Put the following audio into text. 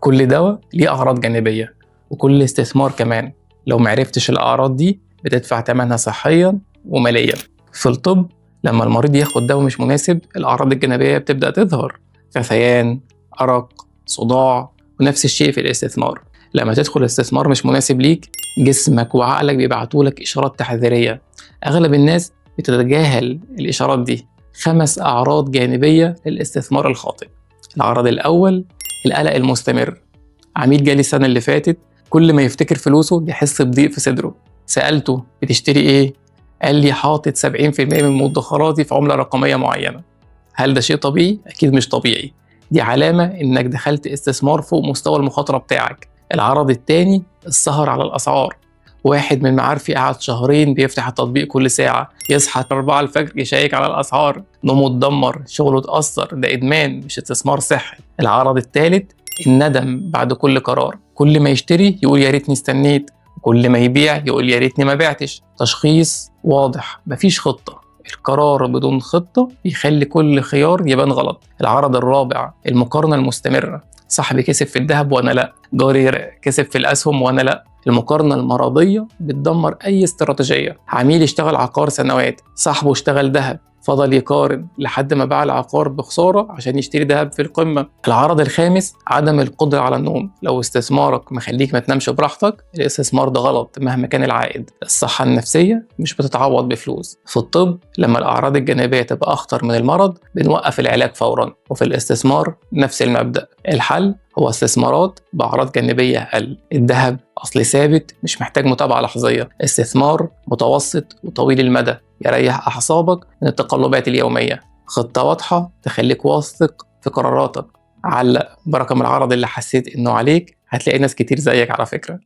كل دواء ليه أعراض جانبية، وكل استثمار كمان لو معرفتش الأعراض دي بتدفع ثمنها صحيا وماليا. في الطب لما المريض ياخد دواء مش مناسب الأعراض الجانبية بتبدأ تظهر، غثيان، أرق، صداع. ونفس الشيء في الاستثمار، لما تدخل استثمار مش مناسب ليك جسمك وعقلك بيبعتولك إشارات تحذيرية. أغلب الناس بتتجاهل الإشارات دي. 5 أعراض جانبية للاستثمار الخاطئ. العرض الأول القلق المستمر. عميل جالي السنة اللي فاتت كل ما يفتكر فلوسه يحس بضيق في صدره. سألته بتشتري إيه؟ قال لي حاطط 70% من مدخراتي في عملة رقمية معينة. هل ده شيء طبيعي؟ أكيد مش طبيعي. دي علامة إنك دخلت استثمار فوق مستوى المخاطرة بتاعك. العرض الثاني السهر على الأسعار. واحد من معارفي قعد شهرين بيفتح التطبيق كل ساعة، يصحى 4 الفجر يشيك على الأسعار، نومه اتدمر، شغله اتأثر. ده إدمان مش استثمار صحي. العرض الثالث الندم بعد كل قرار. كل ما يشتري يقول يا ريتني استنيت، كل ما يبيع يقول يا ريتني ما بعتش. تشخيص واضح، مفيش خطة. القرار بدون خطة بيخلي كل خيار يبان غلط. العرض الرابع المقارنة المستمرة. صاحبي كسب في الذهب وأنا لأ، جاري كسب في الأسهم وأنا لأ. المقارنة المرضية بتدمر أي استراتيجية. عميل اشتغل عقار سنوات، صاحبه اشتغل ذهب، فضل يقارن لحد ما باع العقار بخسارة عشان يشتري ذهب في القمة. العرض الخامس عدم القدرة على النوم. لو استثمارك مخليك ما تنامش براحتك الاستثمار ده غلط مهما كان العائد. الصحة النفسية مش بتتعوض بفلوس. في الطب لما الأعراض الجانبية تبقى أخطر من المرض بنوقف العلاج فورا، وفي الاستثمار نفس المبدأ. الحل هو استثمارات بأعراض جانبية أقل. الذهب أصل ثابت مش محتاج متابعة لحظية. استثمار متوسط وطويل المدى يريح أعصابك من التقلبات اليومية. خطة واضحة تخليك واثق في قراراتك. علق برقم العرض اللي حسيت إنه عليك، هتلاقي ناس كتير زيك على فكرة.